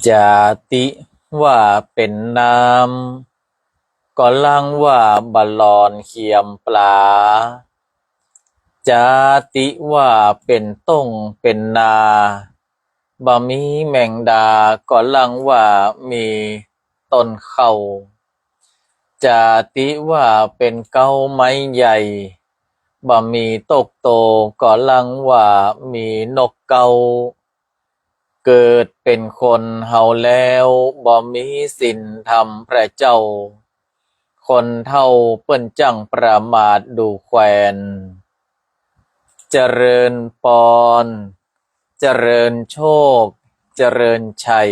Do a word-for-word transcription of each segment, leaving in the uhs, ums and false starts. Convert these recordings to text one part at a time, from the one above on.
จาติว่าเป๋นน้ำ ก็ลังว่าบ่หลอนเขียมปลา จาติว่าเป๋นต้งเป๋นนา บ่มีแมงดา ก็ลังว่ามีต้นเข้า จาติว่าเป๋นเก๊าไม้ใหญ่ บ่มีตกโต ก็ลังว่ามีนกเก๊า เกิดเป๋นคนเฮาแล้ว บ่มีศีลธรรมพระเจ้า คนเฒ่าเปิ้นจั้งประมาทดูแควน เจริญปอน เจริญโชค เจริญชัย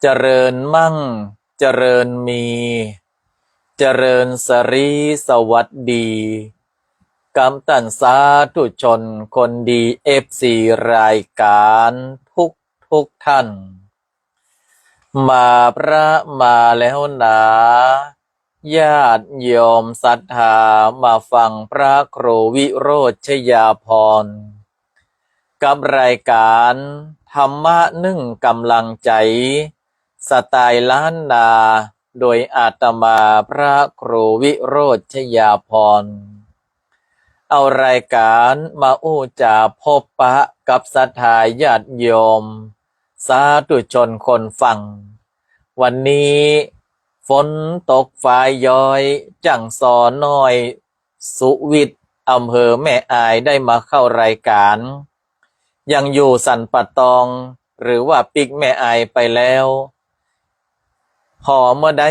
เจริญมั่ง เจริญมี เจริญสรีสวัสดี กับต้านสาธุชนคนดี เอฟซี รายก๋านทุกทุกท่าน มาพระมาแล้วหนา ญาติโยมศรัทธามาฟังพระครูวิโรจน์ชยาภรณ์ กับรายก๋านธรรมะนึ่งกำลังใจ๋ สไตล์ล้านนา โดยอาตมาพระครูวิโรจน์ชยาภรณ์ เอารายก๋านมาอู้จ๋าพบปะกับศรัทธาญาติโยม สาธุชนคนฟัง วันนี้ฝนตกฟ้าย้อย จั้งซอน้อยสุวิทย์ อำเภอแม่อาย ได้มาเข้ารายก๋าน ยังอยู่สันป่าตอง หรือว่าปิ๊กแม่อายไปแล้ว ผ่อเมื่อใด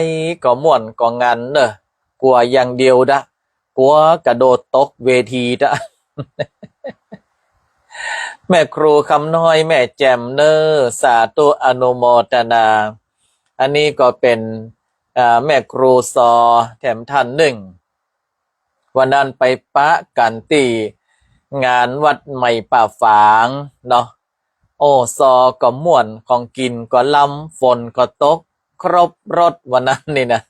ก็ม่วนก็งันเน่อ กั๋วอย่างเดียวดะ กั๋วกระโดดตกเวทีดะ แม่ครูคำน้อย แม่แจ่มเน่อ สาธุอนุโมทนา อันนี้ก็เป๋น อ่า แม่ครูซอแถมท่านนึ่ง วันนั้นไปปะกั๋นตี้งานวัดใหม่ป่าฝางเนาะ โอ้ ซอก็ม่วน ของกิ๋นก็ลำ ฝนก็ตก ครบรสวันนั้นนี่นะ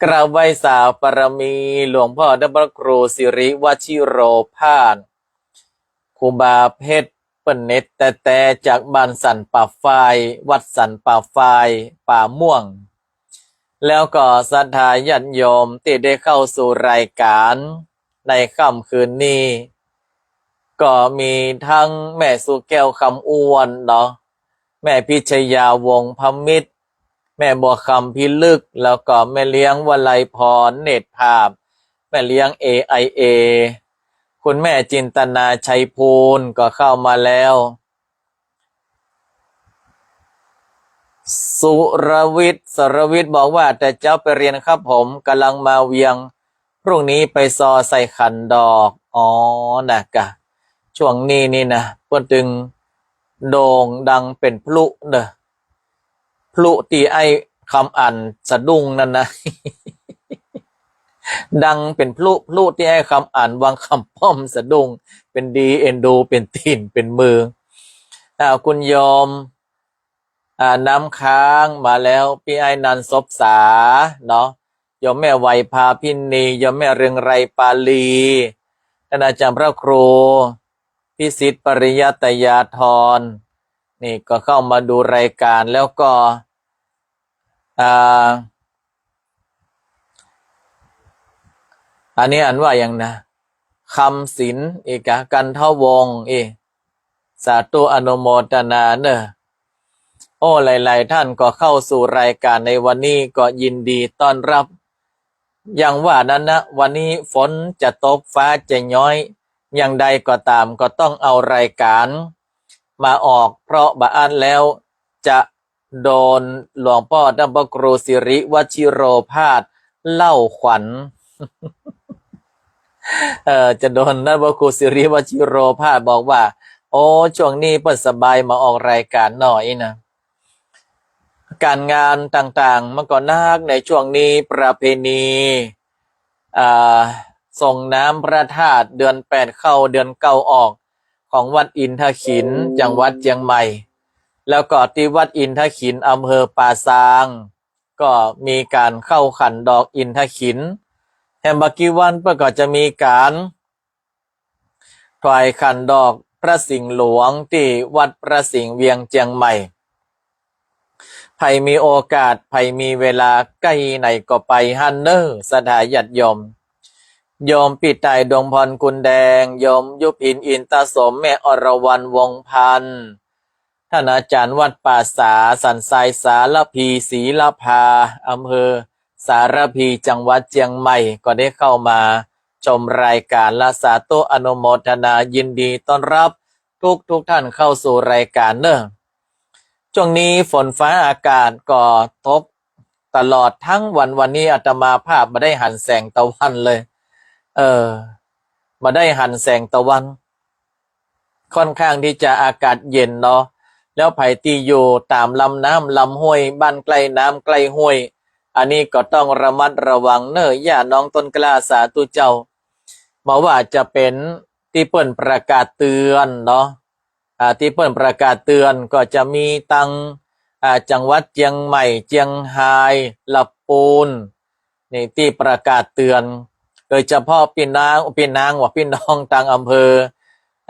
กราบไหว้สาบารมีหลวงพ่อท่านพระครูสิริวชิโรภาส ครูบาเพชร เปิ้นเน็ดแต๊ๆ จากบ้านสันป่าฝ้าย วัดสันป่าฝ้าย ป่าม่วง แล้วก็ศรัทธาญาติโยมตี้ได้เข้าสู่รายก๋านในค่ำคืนนี้ ก็มีตึงแม่สุแก้ว คำอ้วนเนาะ แม่พิชยา วงศ์พมิตร แม่บัวคำ พิลึก แล้วก็แม่เลี้ยงวลัยพร เนตรภาพ แม่เลี้ยง เอไอเอ คุณแม่จินตนา ชัยภูล ก็เข้ามาแล้ว สุรวิทย์ สรวิทย์บอกว่า แต่เจ๊าไปเรียนครับผม กำลังมาเวียง พรุ่งนี้ไปซอใส่ขันดอก อ๋อ นะกะ ช่วงนี้นี่นะ เปิ้นตึงโด่งดังเป๋นพลุเน่อ พลุตี้ไอ้คำอันสะดุ้งนั่นนะ ดังเป๋นพลุ พลุตี้ไอ้คำอันวังคำป้อมสะดุ้ง เป๋นดีเอ็นดู เป๋นตี๋นเป๋นมือ อ่า คุณโยม อ่า น้ำค้างมาแล้ว ปี้ไอ้นันท์ สบสา เนาะ โยมแม่ไหวภาพินี โยมแม่เรืองไกร ปาลี ท่านอาจารย์พระครู พิสิทธิ์ ปริยัตยาธร นี่ก็เข้ามาดูรายก๋าน แล้วก็ อ่า อันนี้อ่านว่าหยังนะ คำสิน อีกกะ กันทวงศ์ อีก สาธุอนุโมทนาเน่อ โอ้ หลายๆ ท่านก็เข้าสู่รายก๋านในวันนี้ ก็ยินดีต้อนรับ อย่างว่านั้นนะ วันนี้ฝนจะตก ฟ้าจะย้อย อย่างใดก็ต๋าม ก็ต้องเอารายก๋านมาออก เพราะบ่อั้นแล้วจะโดนหลวงป้อต้านพระครูสิริวชิโรภาสเล่าขวัญ เอ่อ จะโดนต้านพระครูสิริวชิโรภาสบอกว่า โอ้ ช่วงนี้เปิ้นสบาย มาออกรายก๋านหน้อยนะ ก๋านงานต่างๆ มันก็นักในช่วงนี้ ประเพณี อ่า ส่งน้ำพระธาตุ เดือนแปดเข้า เดือนเก้าออก ของวัดอินทขิล จังหวัดเจียงใหม่ แล้วก็ตี้วัดอินทขิล อำเภอป่าซาง ก็มีก๋านเข้าขันดอกอินทขิล แถมบ่กี่วันเปิ้นก็จะมีก๋าน ถวายขันดอก พระสิงห์หลวงตี้วัดพระสิงห์เวียงเจียงใหม่ ใผมีโอกาส ใผมีเวลาใก้ไหนก็ไปหั้นเน่อ ศรัทธาญาติโยม โยมปี้ต๋าย ดวงพร กุลแดง โยมยุพิน อินทสม แม่อรวรรณ วงศ์พันธ์ ท่านอาจารย์วัดป่าสา สันทราย สารภี ศรีลภา อำเภอสารภี จังหวัดเจียงใหม่ ก็ได้เข้ามาชมรายการละ สาธุอนุโมทนา ยินดีต้อนรับทุกๆ ท่านเข้าสู่รายการเน่อ ช่วงนี้ฝนฟ้าอากาศก็ตกตลอดทั้งวัน วันนี้อาตมาภาพบ่ได้หันแสงตะวันเลย เออ บ่ได้หันแสงตะวัน ค่อนข้างตี้จะอากาศเย็นเนาะ แล้วใผตี้อยู่ต๋ามลำน้ำลำห้วย บ้านใก้น้ำใก้ห้วย อันนี้ก็ต้องระมัดระวังเน่อ หญ้าน้องต้นกล้า สาธุเจ้า บ่ว่าจะเป๋นตี้เปิ้นประกาศเตือนเนาะ อ่า ตี้เปิ้นประกาศเตือนก็จะมีตัง อ่า จังหวัดเจียงใหม่ เจียงฮาย ละปูน นี่ตี้ประกาศเตือน โดยเฉพาะปี้น้อง ปี้น้องว่า ปี้น้องตางอำเภอ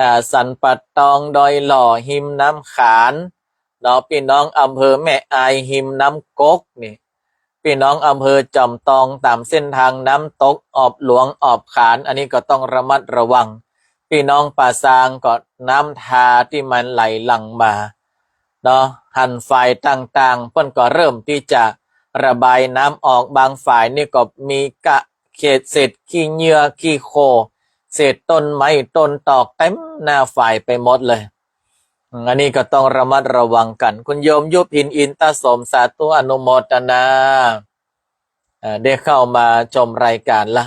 อ่า สันป่าตอง ดอยหล่อ ฮิมน้ำขานเนาะ ปี้น้องอำเภอแม่อาย ฮิมน้ำก๊กนี่ ปี้น้องอำเภอจอมตอง ต๋ามเส้นตางน้ำตก ออบหลวง ออบขาน อันนี้ก็ต้องระมัดระวัง ปี้น้องป่าซางก็น้ำทาตี้มันไหลหลั่งมาเนาะ หั้นฝ่ายต่างๆ เปิ้นก็เริ่มตี้จะระบายน้ำออก บางฝ่ายนี่ก็มีเกษตรขี้เยื่อขี้โค เศษต้นไม้ต้นตอกเต็มหน้าฝ่ายไปหมดเลย อืม อันนี้ก็ต้องระมัดระวังกั๋น คุณโยมยุพิน อินทสม สาธุอนุโมทนา เอ่อ ได้เข้ามาชมรายการละ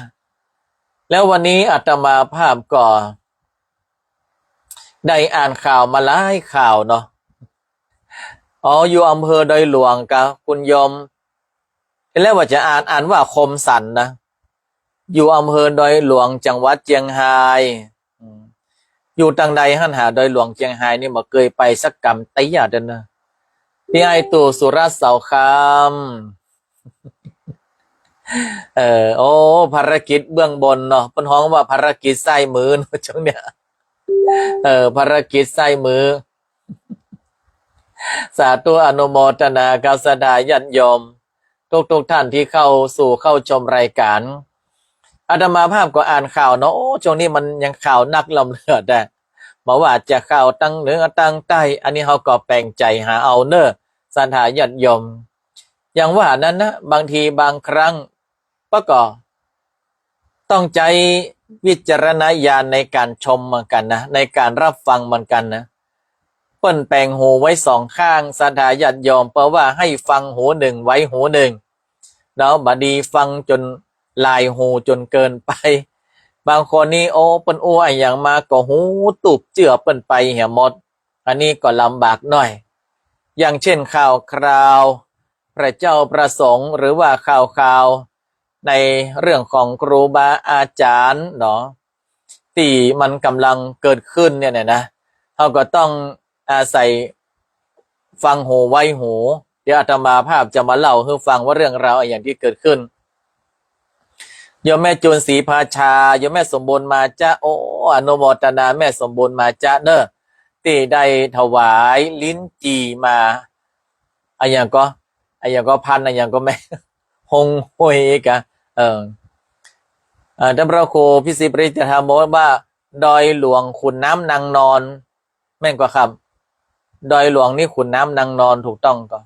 แล้ววันนี้อาตมาภาพก็ได้อ่านข่าวมาหลายข่าวเนาะ อ๋อ อยู่อำเภอดอยหลวงกา คุณโยม ทีแรกว่าจะอ่าน อ่านว่าคมสันนะ อยู่อำเภอดอยหลวง จังหวัดเจียงฮาย อืม อยู่ตางใดหั้นหา ดอยหลวงเจียงฮายนี่ บ่เกยไปสักกำเตี้ยเด้อเน่อ ตี้อ้ายตู่ สุรัตน์ เสาคำ เออ โอ้ ภารกิจเบื้องบนเนาะ เปิ้นฮ้องว่าภารกิจซ้ายมือเนาะ ช่วงเนี้ย เออ ภารกิจซ้ายมือ สาธุอนุโมทนาครับ ศรัทธาญาติโยม ทุกๆ ท่านตี้เข้าสู่ เข้าชมรายการ อาตมาภาพก็อ่านข่าวเนาะ โอ้ ช่วงนี้มันยังข่าวนักล้ำเหลือแต๊ บ่ว่าจะข่าวตางเหนือตางใต้ อันนี้เฮาก็แป๋งใจ๋หาเอาเน่อ ศรัทธาญาติโยม อย่างว่านั้นนะ บางทีบางครั้ง เปิ้นก็ต้องใจ๊วิจารณญาณในก๋านชมเหมือนกั๋นนะ ในก๋านรับฟังเหมือนกั๋นนะ เปิ้นแป๋งหูไว้สองข้าง ศรัทธาญาติโยม เปิ้นว่าหื้อฟังหูนึ่ง ไว้หูนึ่งเนาะ บ่ดีฟังจ๋นหลายหูจ๋นเกินไป บางคนนี่ โอ้ เปิ้นอู้อะหยังมาก็หูตุ๊บเจื้อเปิ้นไปเหียหมด อันนี้ก็ลำบากหน้อย อย่างเช่นข่าวคราวพระเจ้าพระสงฆ์ หรือว่าข่าวคราวในเรื่องของครูบาอาจ๋ารย์เนาะ ตี้มันก่ำลังเกิดขึ้นเนี่ย เนี่ยนะ เฮาก็ต้องอาศัยฟังหูไว้หู เดี๋ยวอาตมาภาพจะมาเล่าหื้อฟังว่าเรื่องราวอะหยังตี้เกิดขึ้น โยมแม่จูนศรีภาชา โยมแม่สมบูรณ์มาจ๊ะ โอ้ อนุโมทนาแม่สมบูรณ์มาจ๊ะเน่อ ตี้ได้ถวายลิ้นจี่มา อะหยังก็ อะหยังก็พัน อะหยังก็แม่ ฮงฮวยกะ เออ เอ่อ ต้านพระครูพิสิทธิ์ปริจจธรรมบอกว่า ดอยหลวงขุนน้ำนางนอน แม่นก่อครับ ดอยหลวงนี่ขุนน้ำนางนอน ถูกต้องก่อ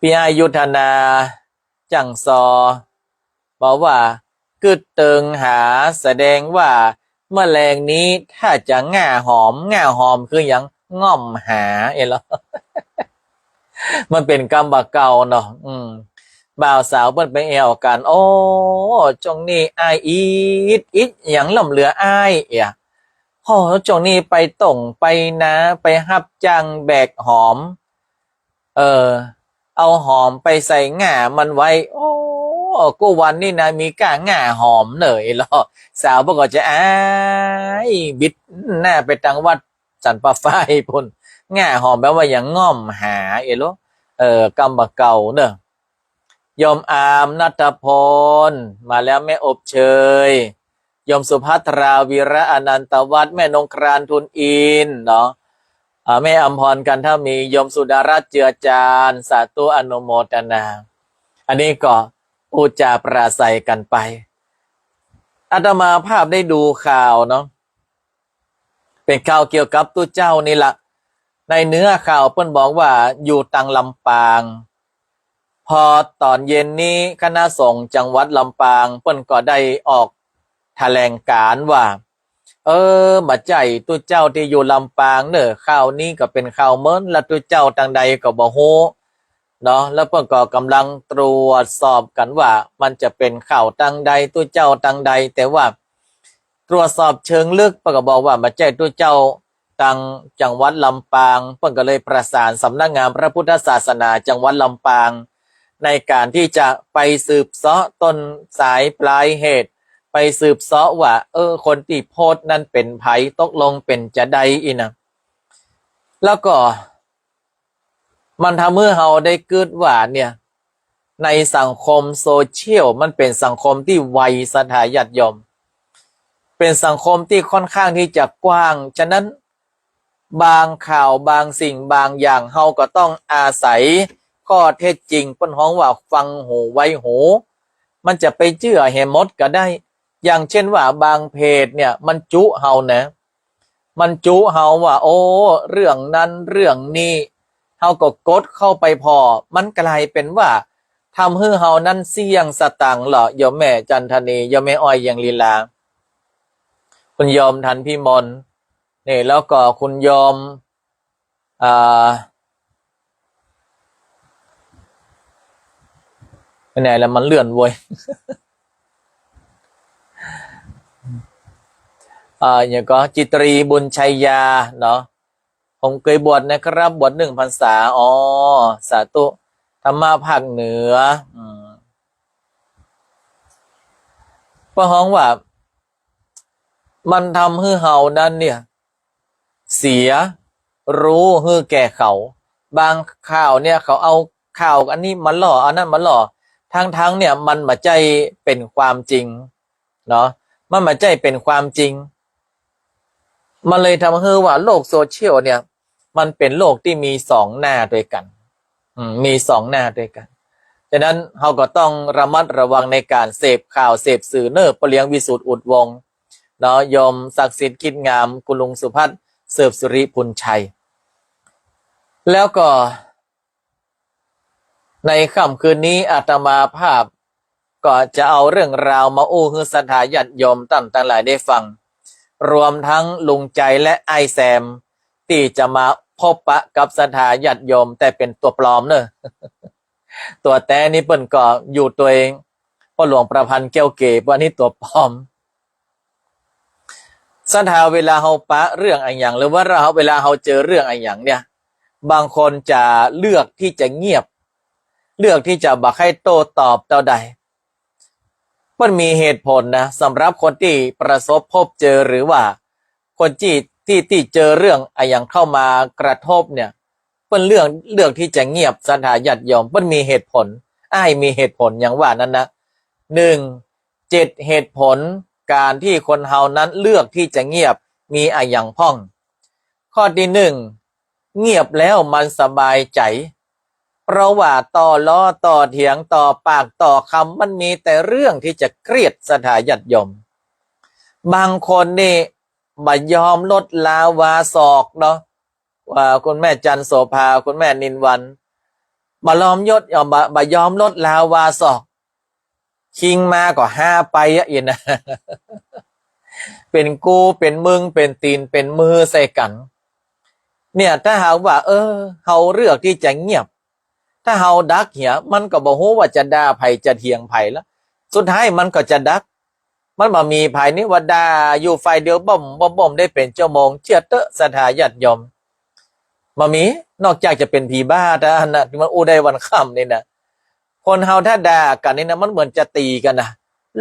ปี้อ้ายยุทธนา จั่งซอ บอกว่า กึ๊ดเติงหา แสดงว่าเมื่อแลงนี้ถ้าจะง่าหอม ง่าหอมคือหยัง ง่อมหา เอ้ยเหรอ มันเป๋นกำบ่าเก่าเนาะ อืม บ่าวสาวเปิ้นไปแอ่วกั๋น โอ้ จ้วงนี้อ้ายอิด อิดหยังล้ำเหลืออ้าย เอ้ย โอ้ จ้วงนี้ไปต้งไปนา ไปฮับจ้างแบกหอม เออ เอาหอมไปใส่ง่ามันไว้ โอ้ กู้วันนี้นะ มีก้าง่าหอมเน่อ เอ้ยเหรอ สาวเปิ้นก็จะอาย บิดหน้าไปตางวัดสันป่าฝ้ายปู้น ง่าหอมแป๋ว่าหยัง ง่อมหา เอ้ยเหรอ เออ กำบ่าเก่าเน่อ โยมอามณัฐพล มาแล้วแม่อบเชย โยมสุภัทรา วีระอนันตวัฒน์ แม่นงคราน ทูลอินทร์ เนาะ อ่า แม่อำพร กันทมี โยมสุดารัตน์ เจือจาน สาธุอนุโมทนา อันนี้ก็พูดจาปราศรัยกันไป อาตมาภาพได้ดูข่าวเนาะ เป๋นข่าวเกี่ยวกับตุ๊เจ้านี่ละ ในเนื้อข่าวเปิ้นบอกว่าอยู่ตังลำปาง พอต๋อนเย็นนี้คณะสงฆ์จังหวัดลำปางเปิ้นก็ได้ออกแถลงการณ์ว่า เออ บ่ใจ้ตุ๊เจ้าตี้อยู่ลำปางเน่อ ข่าวนี้ก็เป๋นข่าวเมิน และตุ๊เจ้าตังใดก็บ่ฮู้เนาะ แล้วเปิ้นก็ก่ำลังตรวจสอบกั๋นว่ามันจะเป๋นข่าวตังใด ตุ๊เจ้าตังใด แต่ว่า ตรวจสอบเชิงลึก เปิ้นก็บอกว่าบ่ใจ้ตุ๊เจ้าตังจังหวัดลำปาง เปิ้นก็เลยประสานสำนักงานพระพุทธศาสนาจังหวัดลำปาง ในก๋านตี้จะไปสืบเซาะต้นสายปลายเหตุ ไปสืบเซาะว่า เออ คนตี้โพสต์นั้นเป๋นใผ ตกลงเป๋นจาใดอี้นะ แล้วก็ มันทำหื้อเฮาได้กึ๊ดว่าเนี่ย ในสังคมโซเชียลมันเป๋นสังคมตี้ไว ศรัทธาญาติโยม เป๋นสังคมตี้ค่อนข้างตี้จะกว้าง ฉะนั้นบางข่าวบางสิ่งบางอย่างเฮาก็ต้องอาศัยข้อเท็จจริง เปิ้นฮ้องว่าฟังหูไว้หู มันจะไปเจื้อหื้อหมดก็ได้ อย่างเจ้นว่าบางเพจเนี่ยมันจุเฮานะ มันจุเฮาว่า โอ้ เรื่องนั้นเรื่องนี้ เฮาก็กดเข้าไปผ่อ มันกลายเป๋นว่าทำหื้อเฮานั้นเสี้ยงสตังค์เหรอ โยมแม่จันทนี โยมแม่อ้อย เยียงลีลา คุณโยมทันพิมล นี่ แล้วก็คุณโยม อ่า ไปไหนแล้ว มันเลื่อนเว้ย อ่า อย่างก็จิตรี บุญชัยยา เนาะ ผมเคยบวชนะครับ บวชหนึ่งพรรษา อ๋อ สาธุ ธรรมะภาคเหนือ อืม เปิ้นฮ้องว่า มันทำหื้อเฮานั้นเนี่ย เสียรู้หื้อแก่เขา บางข่าวเนี่ยเขาเอาข่าวอันนี้มาล่อ อันนั้นมาล่อ ทั้งๆ เนี่ยมันบ่ใจ้เป๋นความจริงเนาะ มันบ่ใจ้เป๋นความจริง มันเลยทำหื้อว่าโลกโซเชียลเนี่ย มันเป๋นโลกตี้มีสองหน้าตวยกั๋น อืม มีสองหน้าตวยกั๋น ฉะนั้นเฮาก็ต้องระมัดระวังในก๋านเสพข่าวเสพสื่อเน่อ ป้อเลี้ยงวิสุทธิ์ อุดวงศ์ เนาะ โยมศักดิ์สิทธิ์ คิดงาม คุณลุงสุพัฒน์ เสิร์ฟสุริ พุนชัย แล้วก็ในค่ำคืนนี้อาตมาภาพก็จะเอาเรื่องราวมาอู้หื้อศรัทธาญาติโยมต้านตังหลายได้ฟัง รวมทั้งลุงใจ๋และอ้ายแซม ตี้จะมาพบปะกับศรัทธาญาติโยม แต่เป๋นตั๋วปลอมเน่อ ตั๋วแต๊นี่เปิ้นก็อยู่ตวยป้อหลวงประพันธ์ แก้วเก๋ ป้อนี้ตั๋วปลอม ศรัทธา เวลาเฮาปะเรื่องอะหยัง หรือว่าเฮา เวลาเฮาเจอเรื่องอะหยังเนี่ย บางคนจะเลือกตี้จะเงียบ เลือกตี้จะบ่ใค่โต้ตอบเต้าใด เปิ้นมีเหตุผลนะ สำหรับคนตี้ประสบพบเจอ หรือว่าคนตี้ ตี้ ตี้เจอเรื่องอะหยังเข้ามากระทบเนี่ย เปิ้นเลือก เลือกตี้จะเงียบ ศรัทธาญาติโยม เปิ้นมีเหตุผล อ้ายมีเหตุผลหยังว่านั้นนะ หนึ่ง เจ็ดเหตุผลก๋านตี้คนเฮานั้นเลือกตี้จะเงียบ มีอะหยังพ่อง ข้อตี้หนึ่ง เงียบแล้วมันสบายใจ๋ เพราะว่าต่อล้อต่อเถียง ต่อปากต่อคำ มันมีแต่เรื่องตี้จะเครียด ศรัทธาญาติโยม บางคนนี่บ่ยอมลดลาวาศอกเนาะ ว่าคุณแม่จันทร์โสภา คุณแม่นินวัน บ่ยอมยด เอ่อ บ่ บ่ยอมลดลาวาศอก คิงมาก็ฮาไปอะ อี้นะ เป๋นกูเป๋นมึง เป๋นตี๋นเป๋นมือใส่กั๋น เนี่ย ถ้าหากว่า เออ เฮาเลือกตี้จะเงียบ ถ้าเฮาดักเหีย มันก็บ่ฮู้ว่าจะด่าใผจะเถียงใผละ สุดท้ายมันก็จะดัก มันบ่มีใผนี่ว่าด่าอยู่ฝ่ายเดียวบ่มบ่มบ่มได้เป๋นชั่วโมง เจื้อเต๊อะ ศรัทธาญาติโยม บ่มี นอกจากจะเป๋นผีบ้าเต้านั้นนะ ตี้มันอู้ได้วันค่ำนี่นะ คนเฮาถ้าด่ากั๋นนี่นะ มันเหมือนจะตี๋กั๋นนะ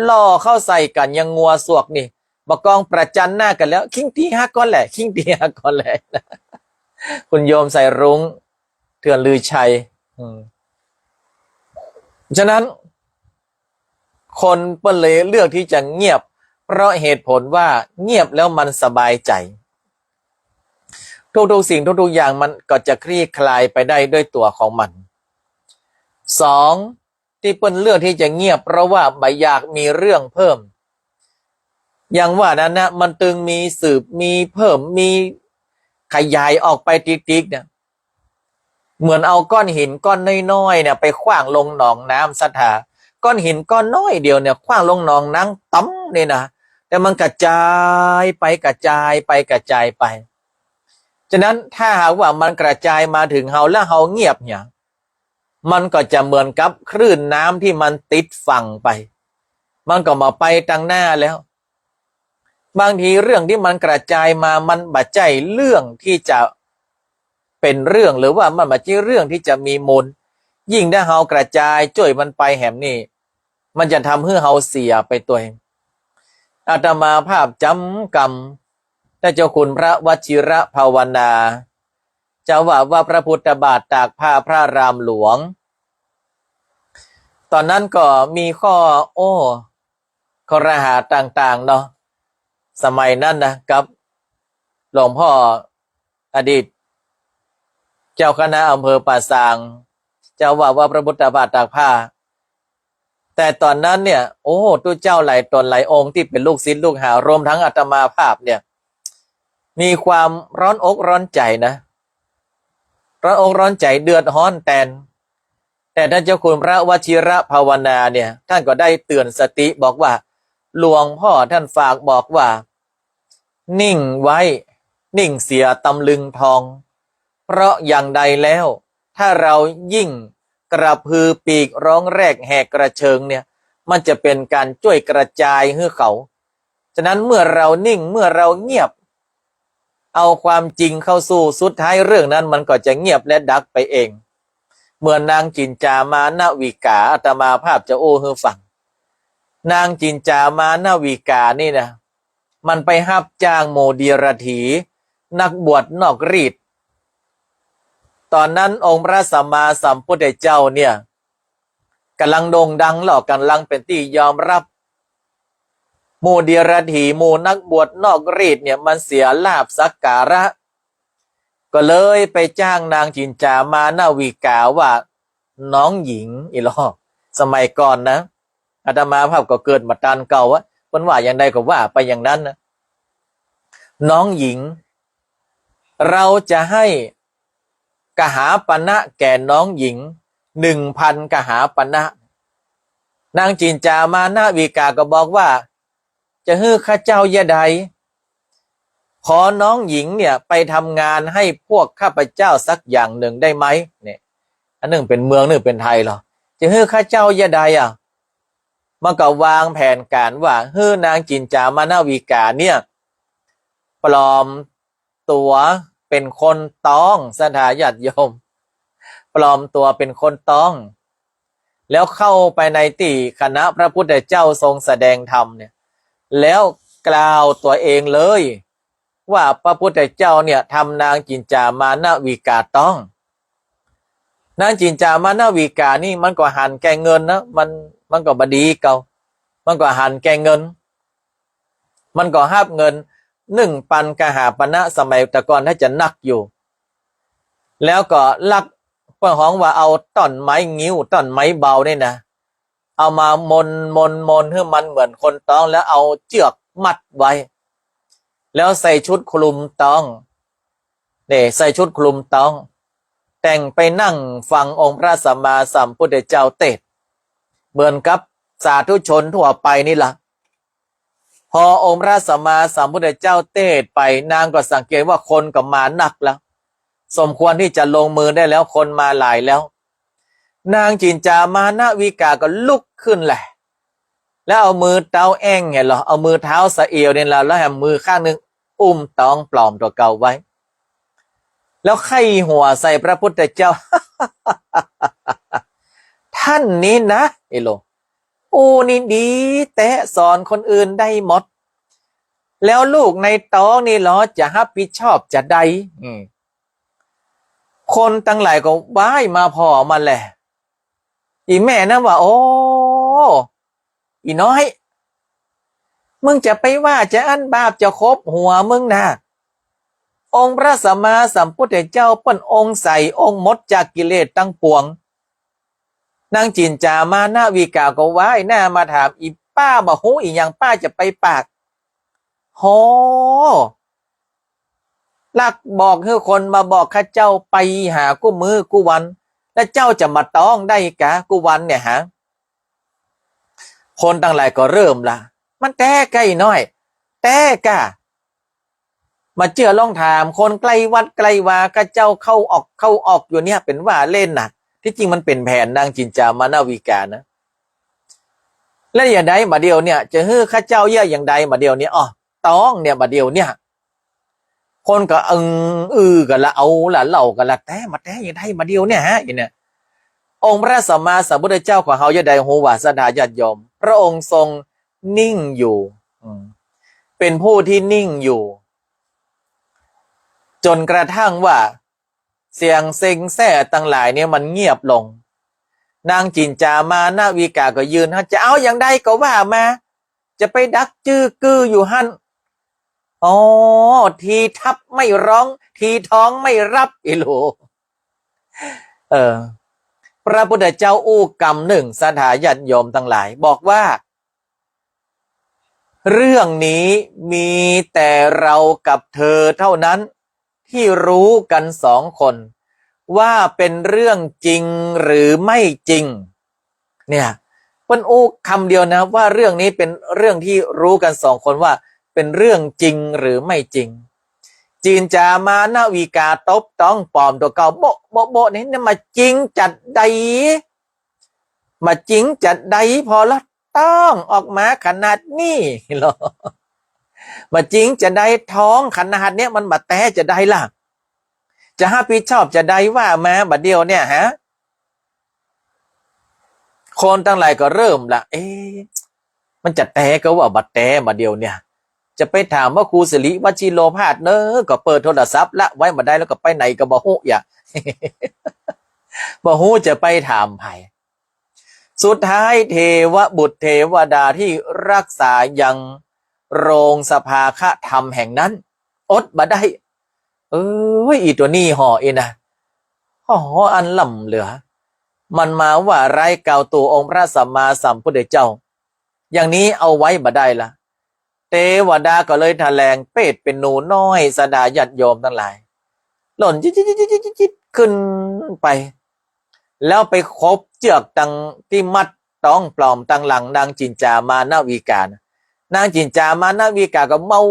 ล่อเข้าใส่กั๋นอย่างงัวสวกนี่ บ่กองประจันหน้ากั๋นแล้ว คิงตี๋หักก่อนแหละ คิงตี๋หักก่อนแหละ คุณโยมสายรุ้ง เถื่อนลือชัย อืม ฉะนั้น คนเปิ้นเลยเลือกตี้จะเงียบ เพราะเหตุผลว่าเงียบแล้วมันสบายใจ๋ ทุกๆสิ่งทุกๆอย่างมันก็จะคลี่คลายไปได้ด้วยตั๋วของมัน สอง ตี้เปิ้นเลือกตี้จะเงียบ เพราะว่าบ่อยากมีเรื่องเพิ่ม อย่างว่านั้นนะ มันตึงมีสืบ มีเพิ่ม มีขยายออกไปติ๊กๆ เนี่ย เหมือนเอาก้อนหินก้อนน้อยๆ เนี่ย ไปขว้างลงหนองน้ำศรัทธา ก้อนหินก้อนน้อยเดียวเนี่ย ขว้างลงหนองน้ำต๋ำนี่นะ แต่มันกระจายไป กระจายไป กระจายไป ฉะนั้นถ้าหากว่ามันกระจายมาเถิงเฮาแล้วเฮาเงียบเนี่ย มันก็จะเหมือนกับคลื่นน้ำตี้มันติดฝั่งไป มันก็บ่ไปตังหน้าแล้ว บางทีเรื่องตี้มันกระจายมา มันบ่ใจ้เรื่องตี้จะเป๋นเรื่อง หรือว่ามันบ่ใจ้เรื่องตี้จะมีมูล ยิ่งถ้าเฮากระจายจ้วยมันไปแหมนี่ มันจะทำหื้อเฮาเสียไปตวย อาตมาภาพจ๋ำกำ ท่านเจ้าคุณพระวชิรภาวนา เจ้าอาวาสวัดพระพุทธบาทตากผ้าพระอารามหลวง ต๋อนนั้นก็มีข้อ โอ้ คอรหาต่างๆ เนาะ สมัยนั้นนะ กับหลวงพ่ออดีตเจ้าคณะอำเภอป่าซาง เจ้าอาวาสวัดพระพุทธบาทตากผ้า แต่ต๋อนนั้นเนี่ย โอ้ ตุ๊เจ้าหลายต๋นหลายองค์ตี้เป๋นลูกศิษย์ลูกหา รวมทั้งอาตมาภาพเนี่ย มีความร้อนอกร้อนใจ๋นะ ร้อนอกร้อนใจ๋ เดือดฮ้อนแตน แต่ท่านเจ้าคุณพระวชิรภาวนาเนี่ย ท่านก็ได้เตือนสติบอกว่า หลวงพ่อท่านฝากบอกว่า นิ่งไว้ นิ่งเสียตำลึงทอง เพราะอย่างใดแล้ว ถ้าเรายิ่งกระพือปีกร้องแรกแหกกระเชิงเนี่ย มันจะเป๋นก๋านจ้วยกระจายหื้อเขา ฉะนั้นเมื่อเรานิ่ง เมื่อเราเงียบ เอาความจริงเข้าสู้ สุดท้ายเรื่องนั้นมันก็จะเงียบและดับไปเอง เหมือนนางจิ๋นจ๋ามานะวิกา อาตมาภาพจะอู้หื้อฟัง นางจิ๋นจ๋ามานะวิกานี่นะ มันไปฮับจ้างหมู่เดียรถี นักบวชนอกรีต ต๋อนนั้นองค์พระสัมมาสัมพุทธเจ้าเนี่ย ก่ำลังโด่งดังแล้ว ก่ำลังเป๋นตี้ยอมฮับ หมู่เดียรถี หมู่นักบวชนอกรีตเนี่ย มันเสียลาภสักการะ ก็เลยไปจ้างนางจิ๋นจ๋ามานะวิกาว่า น้องหญิง อีหลอ สมัยก่อนนะ อาตมาภาพก็เกิดบ่ตันเก่าอะ เปิ้นว่าอย่างใดก็ว่าไปอย่างนั้นนะ น้องหญิง เราจะให้กหาปณะแก่น้องหญิง หนึ่งพัน กหาปณะ นางจิ๋นจ๋ามานะวิกาก็บอกว่า จะหื้อข้าเจ้าเยียะใด ขอน้องหญิงเนี่ยไปทำงานให้พวกข้าพเจ้าสักอย่างหนึ่งได้ไหม เนี่ย อันนึ่งเป๋นเมือง นึ่งเป๋นไทยเหรอ จะหื้อข้าเจ้าเยียะใดอะ มันก็วางแผนก๋านว่า หื้อนางจิ๋นจ๋ามานะวิกาเนี่ย ปลอมตั๋วเป๋นคนต๊อง ศรัทธาญาติโยม ปลอมตั๋วเป๋นคนต๊อง แล้วเข้าไปในตี้คณะพระพุทธเจ้าทรงแสดงธรรมเนี่ย แล้วกล่าวตั๋วเองเลย ว่าพระพุทธเจ้าเนี่ยทำนางจิ๋นจ๋ามานะวิกาต๊อง นางจิ๋นจ๋ามานะวิกานี่มันก็หันแก่เงินนะ มัน มันก็บ่ดีเก่า มันก็หันแก่เงิน มันก็ฮับเงิน หนึ่งพัน กหาปณะ สมัยแต่ก่อนถ้าจะนักอยู่ แล้วก็ลัก เปิ้นฮ้องว่าเอาต้อนไม้งิ้ว ต้อนไม้เบานี่นะ เอามามน มน มน หื้อมันเหมือนคนต๊อง แล้วเอาเจื้อกมัดไว้ แล้วใส่ชุดคลุมต๊อง เนี่ย ใส่ชุดคลุมต๊อง แต่งไปนั่งฟังองค์พระสัมมาสัมพุทธเจ้าเตสน์ เหมือนกับสาธุชนทั่วไปนี่ละ พอองค์พระสัมมาสัมพุทธเจ้าเตสน์ไป นางก็สังเกตว่าคนก็มานักแล้ว สมควรตี้จะลงมือได้แล้ว คนมาหลายแล้ว นางจิ๋นจ๋ามานะวิกาก็ลุกขึ้นแหละ แล้วเอามือเต๊าแอ้ง หันเหรอ เอามือเต๊าสะเอวเนี่ยละ แล้วแหมมือข้างนึ่งอุ้มต๊องปลอมตั๋วเก่าไว้ แล้วไข้หัวใส่พระพุทธเจ้า ท่านนี้นะ เอโล อู้นี่ดีแต๊ สอนคนอื่นได้หมด แล้วลูกในต๊องนี่เหรอ จะฮับผิดชอบจะใด อืม คนตังหลายก็ว้ายมาผ่อมันแหละ อี่แม่นั้นว่า โอ้ อี่น้อย มึงจะไปว่าจะอั้น บาปจะขบหัวมึงนะ องค์พระสัมมาสัมพุทธเจ้าเปิ้นองค์ใส องค์หมดจากกิเลสตังปวง นางจินจามานวิกาก็ว้ายหน้ามาถาม อี่ป้าบ่ฮู้อี่หยัง ป้าจะไปปาก โห ลักบอกหื้อคนมาบอกข้าเจ้าไปหากู้มื้อกู้วัน แล้วเจ้าจะมาต้องได้กากู้วันเนี่ยฮะ คนตังหลายก็เริ่มละ มันแต๊ก้าน้อย แต๊ก้า มาเจื้อลองถามคนใก้วัดใก้วา ข้าเจ้าเข้าออกเข้าออกอยู่เนี่ย เป๋นว่าเล่นน่ะ ตี้จริงมันเป๋นแผนนางจินจามานวิกานะ แล้วอย่างใดบ่าเดี่ยวเนี่ย จะหื้อข้าเจ้าเยียะอย่างใดบ่าเดี่ยวเนี่ย อ้อ ต้องเนี่ยบ่าเดี่ยวเนี่ย คนก็อึ้งอือกั๋นละ เอาละเล่ากั๋นละ แต๊มาแต๊อย่างใดบ่าเดี่ยวเนี่ยฮะ อย่างเนี่ย องค์พระสัมมาสัมพุทธเจ้าของเฮาจะได้ฮู้ว่า ศรัทธาญาติโยม พระองค์ทรงนิ่งอยู่ อืม เป๋นผู้ที่นิ่งอยู่ จ๋นกระทั่งว่า เสียงเซ็งแซ่ตังหลายเนี่ยมันเงียบลง นางจินจามานวิกาก็ยืนหั้น จะเอาอย่างใดก็ว่ามา จะไปดักจื้อกื้ออยู่หั้น อ๋อ ทีทัพไม่ร้อง ทีท้องไม่รับ อีหลู เออ พระพุทธเจ้าอู้กำนึ่ง ศรัทธาญาติโยมตังหลาย บอกว่า เรื่องนี้มีแต่เรากับเธอเท่านั้น ที่รู้กันสองคน ว่าเป๋นเรื่องจริงหรือไม่จริง เนี่ย เปิ้นอู้กำเดียวนะ ว่าเรื่องนี้เป๋นเรื่องที่รู้กันสองคนว่าเป๋นเรื่องจริงหรือไม่จริง จินจามานวิกาตบต๊องป๋อมตั๋วเก่า โบ๊ะ โบ๊ะ โบ๊ะ นี่ นี่มาจริงจัดใด มาจริงจัดใด ผ่อละต้องออกมาขนาดนี้ลอ มาจริงจัดใด ท้องขนาดเนี้ย มันบ่าแต๊จัดใดล่ะ จะฮับผิดชอบจัดใด ว่ามาบ่าเดี่ยวเนี่ยฮะ คนตังหลายก็เริ่มละ เอ๊ะ มันจะแต๊ก็ว่าบ่าแต๊บ่าเดี่ยวเนี่ย จะไปถามพระครูสิริวัชชิโรภาสเนอะ ก็เปิดโทรศัพท์ละไว้บ่าได้ แล้วก็ไปไหนก็บ่ฮู้อย่า บ่ฮู้จะไปถามใผ สุดท้ายเทวบุตรเทวดาที่รักษายังโรงสภาคธรรมแห่งนั้น อดบ่าได้ เอ้ย อีตั๋วนี้ห่อเองนะ ห่ออันล้ำเหลือ มันมาว่าร้ายกล่าวตั๋วองค์พระสัมมาสัมพุทธเจ้า อย่างนี้เอาไว้บ่าได้ละ เทวดาก็เลยแถลงเปรตเป๋นหนูน้อย ศรัทธาญาติโยมตังหลาย หล่นจิ๊ดจิ๊ดจิ๊ดจิ๊ดจิ๊ดขึ้นไป แล้วไปขบเจื้อกตังตี้มัดต๊องป๋อมตังหลังนางจินจามานวิกานะ นางจินจามานวิกาก็เมา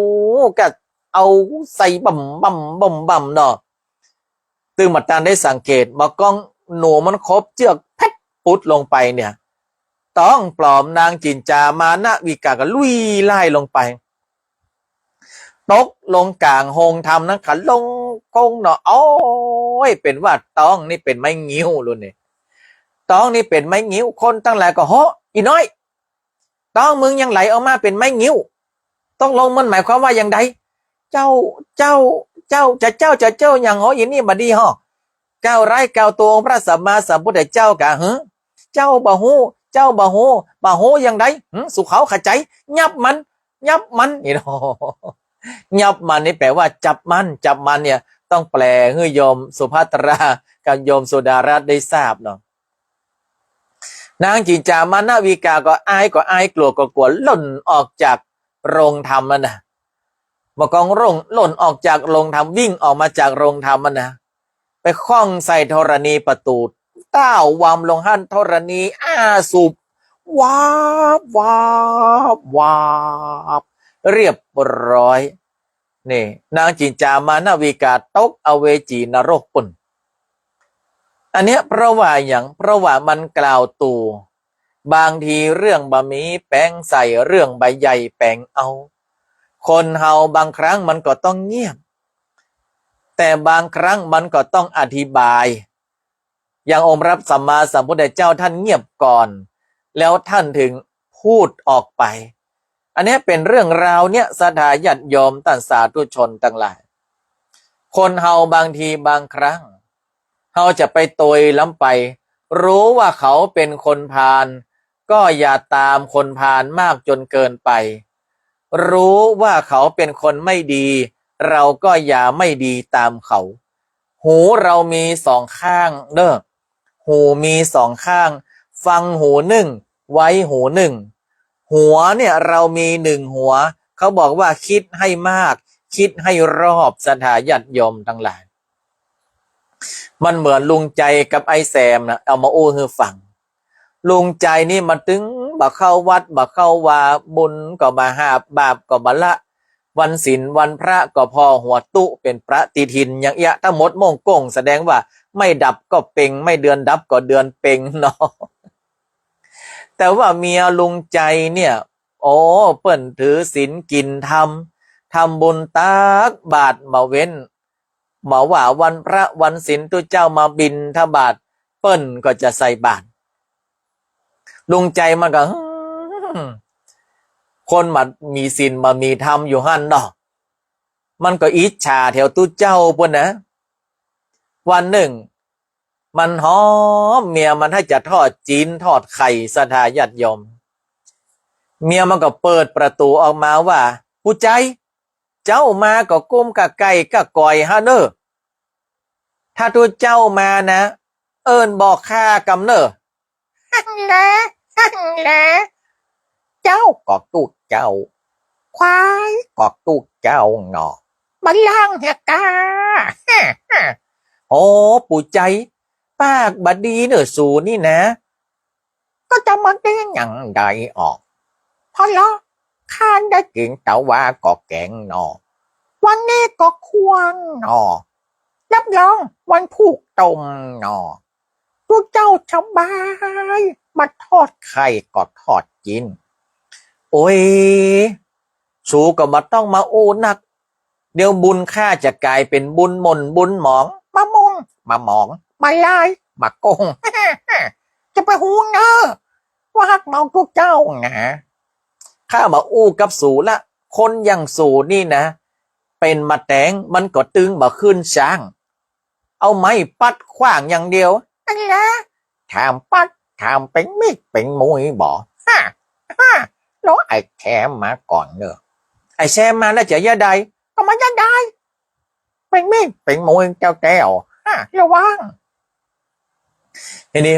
ก็เอาใส่บ่ำบ่ำบ่ำบ่ำเนาะ ตึงบ่าตันได้สังเกต บ่าก้องหนูมันขบเจื้อกแพ็ดปุดลงไปเนี่ย ต๊องป๋อมนางจินจามานวิกาก็ลุยไล่ลงไป ตกลงก๋างโฮงธรรมนั้น ขาลงโค้งเนาะ โอ๊ย เป๋นว่าต๊องนี่เป๋นไม้งิ้วลูกนี่ ต๊องนี่เป๋นไม้งิ้ว คนตังหลายก็ โห อี่น้อย ต๊องมึงยังไหลออกมาเป๋นไม้งิ้ว ตกลงมันหมายความว่าอย่างใด เจ้า เจ้า เจ้า จะเจ้า จะเจ้าหยังหอ อี่นี่บ่าดีหอ กล่าวร้ายกล่าวตั๋วองค์พระสัมมาสัมพุทธเจ้ากาหือ เจ้าบ่ฮู้ เจ้าบ่ฮู้ บ่ฮู้อย่างใด หือ สุเขาขะใจ๋ ยับมัน ยับมัน นี่เนาะ ยับมันนี่แปลว่าจับมัน จับมันเนี่ย ต้องแปลหื้อโยมสุภัทรากับโยมสุดารัตน์ได้ทราบเนาะ นางจินจามานวิกาก็อาย ก็อาย กลัว ก็กลัว หล่นออกจากโฮงธรรมนั้นนะ บ่าก้องหล่น หล่นออกจากโฮงธรรม วิ่งออกมาจากโฮงธรรมนั้นนะ ไปข้องใส่ธรณีประตู ต้าววำลงหั้น ธรณีอ้าสูบ วาบ วาบ วาบ เรียบร้อย นี่ นางจินจามานวิกาตกอเวจีนรกปุ้น อันเนี้ยเพราะว่าหยัง เพราะว่ามันกล่าวตั๋ว บางทีเรื่องบ่ามีแป๋งใส่ เรื่องบ่าใหญ่แป๋งเอา คนเฮาบางครั้งมันก็ต้องเงียบ แต่บางครั้งมันก็ต้องอธิบาย อย่างองค์พระสัมมาสัมพุทธเจ้าท่านเงียบก่อน แล้วท่านถึงพูดออกไป อันเนี้ยเป๋นเรื่องราวเนี่ย ศรัทธาญาติโยมต้านสาธุชนตังหลาย คนเฮาบางทีบางครั้ง เฮาจะไปตวยล้ำไป รู้ว่าเขาเป๋นคนพาล ก็อย่าตามคนพาลมากจนเกินไป รู้ว่าเขาเป็นคนไม่ดี เราก็อย่าไม่ดีตามเขา หูเรามีสองข้างเด้อ หูมีสองข้าง ฟังหูนึ่ง ไว้หูนึ่ง หัวเนี่ยเรามีหนึ่งหัว เขาบอกว่าคิดให้มาก คิดให้รอบ ศรัทธาญาติโยมตังหลาย มันเหมือนลุงใจ๋กับไอ้แซมนะ เอามาอู้หื้อฟัง ลุงใจ๋นี่มันตึงบ่เข้าวัดบ่เข้าวา บุญก็บ่หาบ บาปก็บ่ละ วันศีลวันพระก็ผ่อหัวตุ๊เป๋นปฏิทินอย่างเอี้ย ถ้าหมดโม่งโก้ง แสดงว่าไม่ดับก็เป็ง ไม่เดือนดับก็เดือนเป็งเนาะ แต่ว่าเมียลุงใจ๋เนี่ย โอ้ เปิ้นถือศีลกิ๋นธรรม ทำบุญตักบาตรบ่เว้น บ่ว่าวันพระวันศีล ตุ๊เจ้ามาบิณฑบาต เปิ้นก็จะใส่บาตร ลุงใจ๋มันก็ หืม คนบ่มีศีลบ่มีธรรมอยู่หั้นเนาะ มันก็อิจฉาแถวตุ๊เจ้าปู้นนะ วันนึ่ง มันหอมเมียมันหื้อจะทอดจีนทอดไข่ ศรัทธาญาติโยม เมียมันก็เปิดประตู๋ออกมาว่า ปู่ใจ๋ เจ้ามาก็กุ้มก้าไก่ก้าก๋อยฮะเน่อ ถ้าตุ๊เจ้ามานะ เอิ้นบอกข้ากำเน่อ หั้นแหละ หั้นแหละ เจ้าก็ตุ๊เจ้า ควายก็ตุ๊เจ้าเนาะ บ่ลองเหียก้า โอ้ ปู่ใจ๋ ปากบ่ดีเน่อสูนี่นะ ก็จะมาดีอย่างใดออก เพราะละ ข้าได้กิ๋นตะวาก็แก๋งเนาะ วันนี้ก็ควางเนาะ รับรองวันพูกต้มเนาะ ตุ๊เจ้าสบาย มาทอดไข่ก็ทอดกิ๋น โอ้ย สูก็บ่ต้องมาอู้นัก เดี๋ยวบุญข้าจะก๋ายเป๋นบุญหม่นบุญหมอง บ่หม่นบ่หมอง บ่ลายบ่โก้ง จะไปฮู้เน่อ ว่าฮักเมาตุ๊เจ้านะ ข้าบ่อู้กับสูละ คนอย่างสูนี่นะ เป๋นมะแต๋งมันก็ตึงบ่ขึ้นจ๊าง เอาไม้ปัดขว้างอย่างเดียว หั้นแหละ ถามปัด ถามเป๋นมิตรเป๋นมุยบ่ ฮ่า ฮ่า แล้วไอ้แซมมาก่อนเน่อ ไอ้แซมมาแล้วจะเยียะใด ก็บ่เยียะใด เป๋นมิตรเป๋นมุยแต๊วๆ ฮ่า ระวัง ทีนี้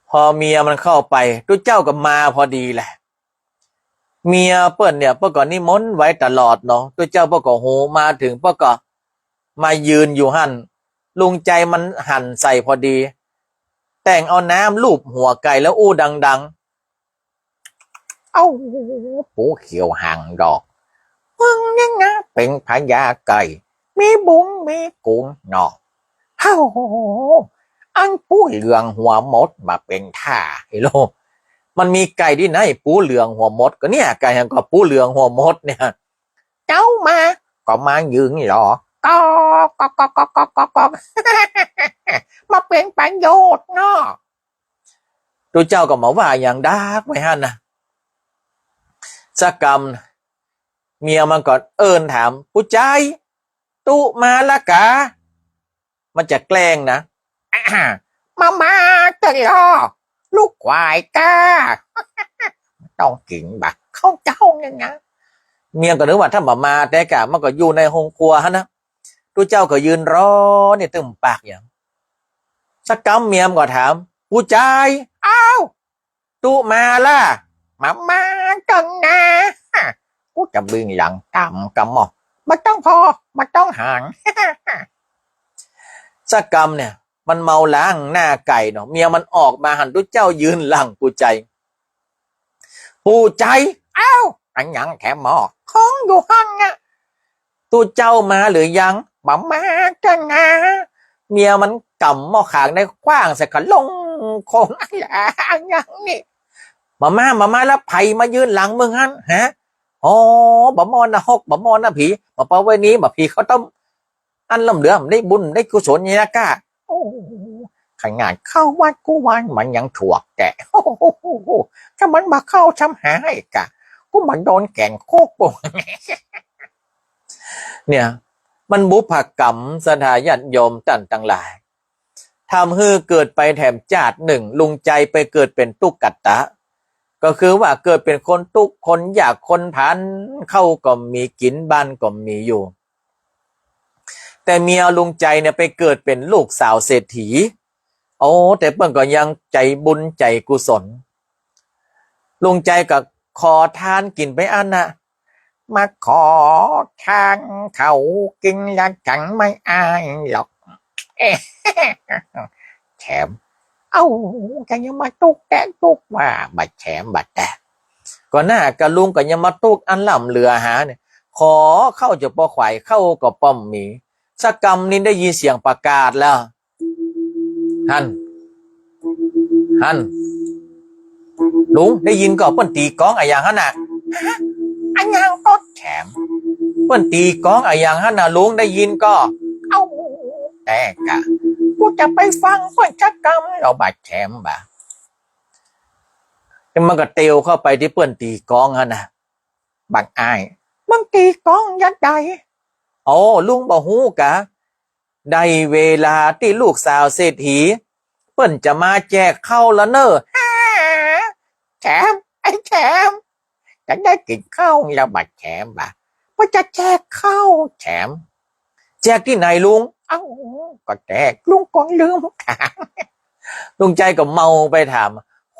พอเมียมันเข้าไป ตุ๊เจ้าก็มาพอดีแหละ เมียเปิ้นเนี่ย เปิ้นก็นิมนต์ไว้ตลอดเนาะ ตุ๊เจ้าเปิ้นก็ฮู้ มาเถิงเปิ้นก็มายืนอยู่หั้น ลุงใจ๋มันหันใส่พอดี แต่งเอาน้ำลูบหัวไก่แล้วอู้ดังๆ เอ้า ปู่เขียวหางดอก มึงนี่นะเป๋นพญาไก่ มีบุญมีกุ๋นเนาะ เฮ้า อันปู่เหลืองหัวมดมาเป๋นท่า ไอ้โลก มันมีไก่ตี้ไหนปู่เหลืองหัวมด ก็เนี่ย ไก่หั้นก็ปู่เหลืองหัวมดเนี่ย เจ้ามา ก็มายืนรอ ก็ ก็ ก็ มาเป๋นประโยชน์เนาะ ตุ๊เจ้าก็บ่ว่าหยังดากไว้หั้นนะ สักกำ เมียมันก็เอิ้นถาม ปู่ใจ๋ ตุ๊มาละกา มันจะแกล้งนะ มา มาจะรอ ลูกควายก้า ต้องกิ๋นบ่ะ ข้าวเจ้าเนี่ยนะ เมียก็นึกว่าถ้าบ่มาแต๊กา มันก็อยู่ในโฮงครัวหั้นนะ ตุ๊เจ้าก็ยืนรอเนี่ย ตึงปากหยัง สักกำเมียมันก็ถาม ปู่ใจ๋ อ้าว ตุ๊มาละ มา มาจังนะ กูจะบินหลังต๋ามกำมอ บ่ต้องผ่อ บ่ต้องหาง สักกำเนี่ย มันเมาล้างหน้าไก่เนาะ เมียมันออกมาหันตุ๊เจ้ายืนหลังปู่ใจ๋ ปู่ใจ๋ อ้าว อันหยังแถมมอ ของอยู่หั้นน่ะ ตุ๊เจ้ามาหรือยัง บ่มาจ้ะนะ เมียมันก๋ำหม้อขางได้ขว้างใส่กะลงโคง อันหยังนี่ บ่มา บ่มาแล้ว ใผมายืนหลังมึงหั้น ฮะ อ๋อ บ่มอนะฮก บ่มอนะผี บ่ประเวณี บ่ผีข้าวต้ม อันล้ำเหลือ ได้บุญ ได้กุศลนี่นะก้า โอ้ ขนาดเข้าวัดกู้วันมันยังถวกแต๊ ถ้ามันบ่เข้าซ้ำหาไอ้ก้า กูมันโดนแก๋นโคกโป่ง เนี่ย มันบุพกรรม ศรัทธาญาติโยมต้านตังหลาย ทำหื้อเกิดไปแถมจาตินึ่ง ลุงใจ๋ไปเกิดเป๋นตุ๊กตา ก็คือว่าเกิดเป๋นคนตุ๊กข์คนยากคนผาน ข้าวก็มีกิ๋น บ้านก็มีอยู่ แต่เมียลุงใจ๋เนี่ยไปเกิดเป๋นลูกสาวเศรษฐี โอ้ แต่เปิ้นก็ยังใจ๋บุญใจ๋กุศล ลุงใจ๋ก็ขอทานกิ๋นไปอั้นน่ะ มาขอทานเขากิ๋นละจั๋งไม่อายหรอก แถม เอ้า จะยังมาตุ๊กแต๊ตุ๊กว่า บ่แถมบ่แต๊ ก็น่ากะลุงก็ยังมาตุ๊กอันล้ำเหลือหาเนี่ย ขอข้าวจะปอขวาย ข้าวก็ป้อมมี สักกำนี้ได้ยินเสียงประกาศแล้ว หั้น หั้น ลุงได้ยินก่อ เปิ้นตี๋กลองอะหยังหั้นน่ะ อะหยังก็แถม เปิ้นตี๋กลองอะหยังหั้นน่ะ ลุงได้ยินก่อ เอ้า แต่กะ กูจะไปฟังเปิ้นสักกำ ลอบ่แถมบ่า มันก็เตียวเข้าไปตี้เปิ้นตี๋กลองหั้นน่ะ บักอ้าย มึงตี๋กลองยามใด โอ้ ลุงบ่ฮู้กา ได้เวลาตี้ลูกสาวเศรษฐี เปิ้นจะมาแจกข้าวละเน่อ แถม ไอ้แถม จะได้กิ๋นข้าวละบ่แถมบ่า เปิ้นจะแจกข้าวแถม แจกตี้ไหนลุง เอ้า ก็แจก ลุงก็ลืมถาม ลุงใจ๋ก็เมาไปถาม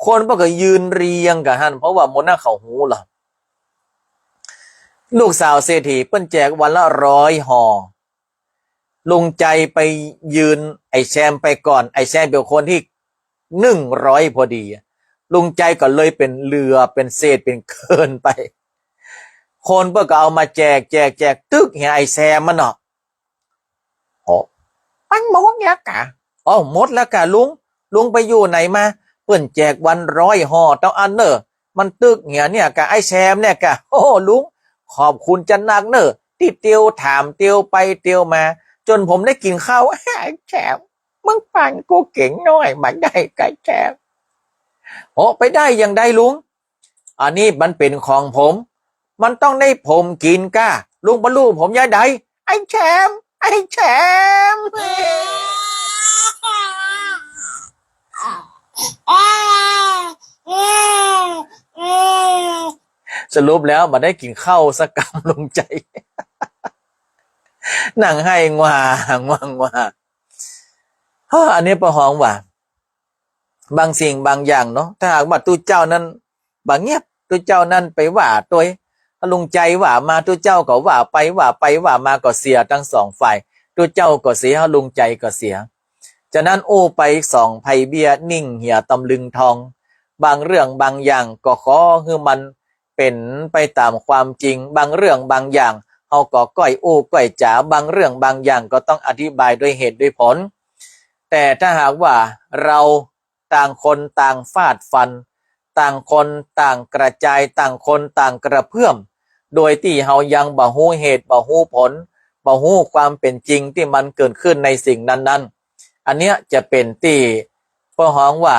คนเปิ้นก็ยืนเรียงกั๋นหั้น เพราะว่าหมู่นั้นเขาฮู้แล้ว ลูกสาวเศรษฐีเปิ้นแจกวันละร้อยห่อ ลุงใจ๋ไปยืน ไอ้แซมไปก่อน ไอ้แซมเป๋นคนตี้หนึ่งร้อยพอดี ลุงใจ๋ก็เลยเป๋นเหลือ เป๋นเศษ เป๋นเกินไป คนเปิ้นก็เอามาแจก แจก แจก ตึ๊กเหียไอ้แซมมันเนาะ โอ้ มันหมดแล้วกา อ้อ หมดแล้วกาลุง ลุงไปอยู่ไหนมา เปิ้นแจกวันร้อยห่อเต้าอั้นเน่อ มันตึ๊กเหียเนี่ยกา ไอ้แซมเนี่ยกา โอ้ ลุง ขอบคุณจะนักเน่อ ตี้เตียวถามเตียวไปเตียวมา จ๋นผมได้กิ๋นข้าว ไอ้แซม มึงปันกูกิ๋นหน้อยบ่ได้กาแซม โอ้ ไปได้อย่างใดลุง อันนี้มันเป๋นของผม มันต้องได้ผมกิ๋นก้า ลุงบ่ฮู้ผมยามใด ไอ้แซม ไอ้แซม สรุปแล้วบ่ได้กิ๋นข้าวสักกำ ลุงใจ๋ นั่งไห้งวา งวา งวา เฮ้อ อันนี้ป้อฮ้องว่า บางสิ่งบางอย่างเนาะ ถ้าหากว่าตุ๊เจ้านั้นบ่เงียบ ตุ๊เจ้านั้นไปว่าตวย ถ้าลุงใจ๋ว่ามา ตุ๊เจ้าก็ว่าไป ว่าไปว่ามาก็เสียตังสองฝ่าย ตุ๊เจ้าก็เสีย ลุงใจ๋ก็เสีย ฉะนั้นอู้ไปสองไพเบี้ย นิ่งเหียตำลึงทอง บางเรื่องบางอย่างก็ขอหื้อมัน เป๋นไปต๋ามความจริง บางเรื่องบางอย่างเฮาก็ก้อยอู้ก้อยจ๋า บางเรื่องบางอย่างก็ต้องอธิบายด้วยเหตุด้วยผล แต่ถ้าหากว่าเราต่างคนต่างฟาดฟัน ต่างคนต่างกระจาย ต่างคนต่างกระเพื่อม โดยตี้เฮายังบ่ฮู้เหตุบ่ฮู้ผล บ่ฮู้ความเป๋นจริงตี้มันเกิดขึ้นในสิ่งนั้นๆ อันเนี้ยจะเป๋นตี้ป้อฮ้องว่า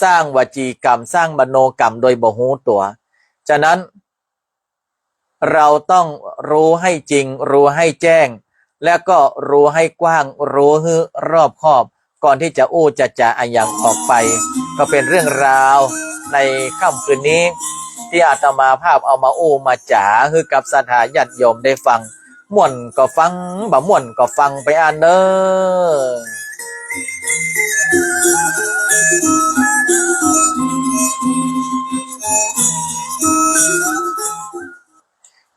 สร้างวจีกรรม สร้างมโนกรรมโดยบ่ฮู้ตั๋ว ฉะนั้น เราต้องรู้ให้จริง รู้ให้แจ้ง และก็รู้ให้กว้าง รู้หื้อรอบคอบ ก่อนตี้จะอู้จะจ๋าอะหยังออกไป ก็เป๋นเรื่องราวในค่ำคืนนี้ ตี้อาตมาภาพเอามาอู้มาจ๋าหื้อกับศรัทธาญาติโยมได้ฟัง ม่วนก็ฟัง บ่ม่วนก็ฟังไปอั้นเน่อ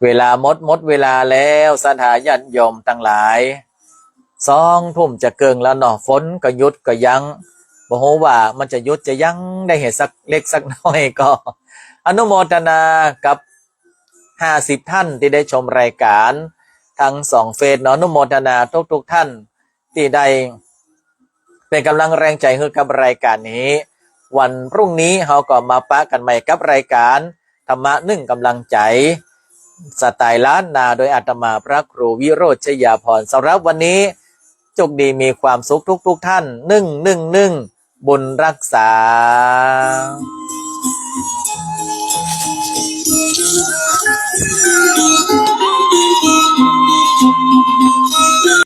เวลาหมด หมดเวลาแล้ว ศรัทธาญาติโยมตังหลาย สองทุ่มจะเกิ่งแล้วเนาะ ฝนก็หยุดก็ยั้ง บ่ฮู้ว่ามันจะหยุดจะยั้งได้เหตุสักเล็กสักน้อยก็ อนุโมทนากับ ห้าสิบท่านตี้ได้ชมรายก๋านตังสองเฟซเนาะ อนุโมทนาทุกๆ ท่านตี้ได้เป๋นก๋ำลังแรงใจ๋หื้อกับรายก๋านนี้ วันพรุ่งนี้เฮาก็มาปะกั๋นใหม่กับรายก๋านธรรมะนึ่งก๋ำลังใจ๋ สไตล์ล้านนา โดยอาตมาพระครูวิโรจน์ ชยาภรณ์ สำหรับวันนี้ โชคดีมีความสุขทุกๆ ท่าน นึ่ง นึ่ง นึ่ง บุญรักษา